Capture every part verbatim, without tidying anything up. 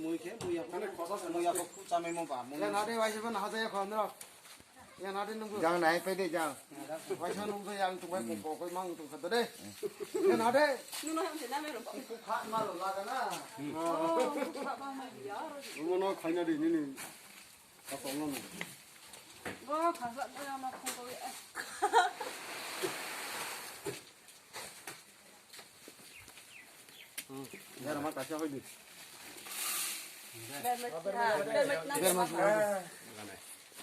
Mui khe, mui yakho, mui yakho khu chamai mo ba, mui. Yang nade waisa ban haja yakho andro. Yang nade nunggu. Jang nai pede jang. Waisa nunggu yang tungbai kok kok mang tungkha de. Yang nade. Nuno ham se name ro. Khu kha ma lo laga na. Oh, khu kha ma ma ya ro. Nuno no khaina de nini. Ka tong no. Bo kha sa ma ma khu ko. Jara ma kaisa hoi di. Bermat na. Bermat na.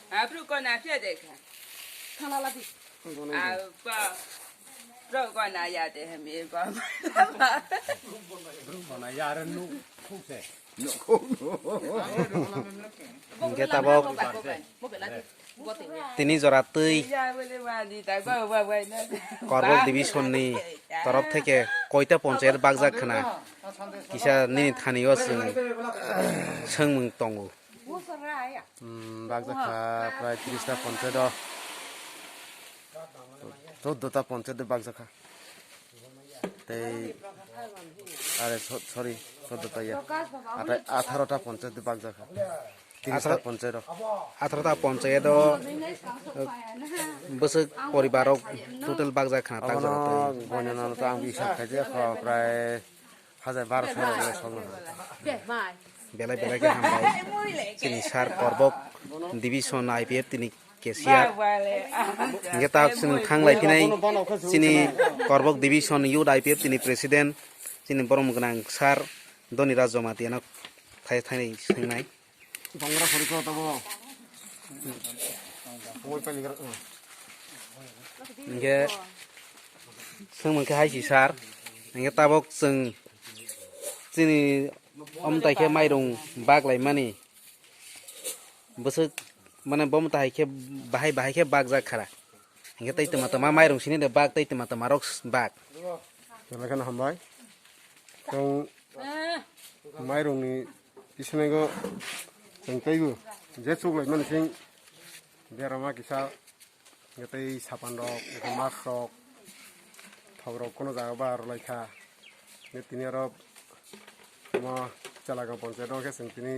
Abru ko na fia dekha. Khana la di. Abba. Bro ko na ya de hem e ko. Bro ko na ya ran nu khuk se. Hingke tabok tini jora twi Korbok division ni torop theke koita ponchayat bakjak khna kisa nini thani o chwng swngmung tongo. Hmm, bakjak kha prai tris ta ponchayat o, chauddota ponchayat o bakjak kha. Tei, are, so-, sorry, chauddota ya. Atai, atharota ponchayat bakjak kha. Tris ta ponchayat o. Atharota ponchayat o, eh, bwswk poribar rok total bakjak khna tak jora twi. Abono goinana to ang hisab khaijak kho, prai hajar barosho rok le sogno. Belai belai khe hambai. Chini sir Korbok division I P F tini cashier. Hingke tak chwng thang lai phinai chini Korbok division youth I P F tini president chini borom gwnang sir Doni Raj Jamatia no thai thai swngnai. Bangra khori ko tabo. Oi pali gra. Hingke swngmung khe hai si sir. Hingke tabok chwng chini omtai khe mairung bak lai mani. Bwswk mane bo mota hai khe bahai bahai khe bakjak khara. Hingke tei tama tama mairung sini de bak tei tama tama rok bak. Belai kheno hambai. Tong mairung ni bisingo tong teibo je chuk lai mani sing berama kisa. Hingke tei sapan rok, hingke mask rok, thok rok kono jaga ba rwlai kha. Hingke tini oro omo Chalagang ponchayat o hingke chwng tini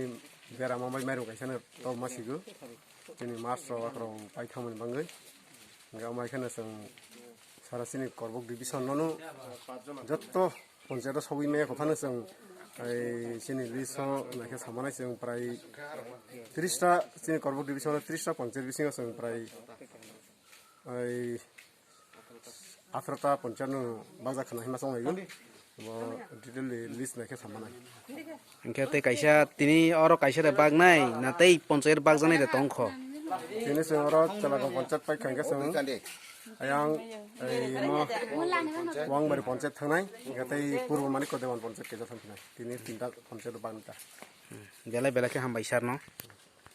berama bai mairung kaisa no tobma sigo. Tini mask rok, akhorok pai thangmani bagwi. Hingke omo hai kheno chwng sara chini Korbok division nono jotto ponchayat o sogwi maya kho phano chwng, ai, chini list o naikhe samanai chwng prai tris ta, chini Korbok division o tris ta ponchayat bisingo chwng prai, ai, atharoh ta ponchayat no bakjak khna hima chong laio. Bo detail list naikhe samanai. Hingke tei kaisa tini oro kaisa de baknai na tei ponchayat bakjaknai de tongkho. Tini chwng oro Chalagang ponchayat paikha hingke chwng ayang, ai, imo Wangbari ponchayat thangnai, hingke tei Purbo Manikya Dewan ponchayat kaisa thangphinai. Tini tinta ponchayat baknai ta. Belai belai khe hambai sir no.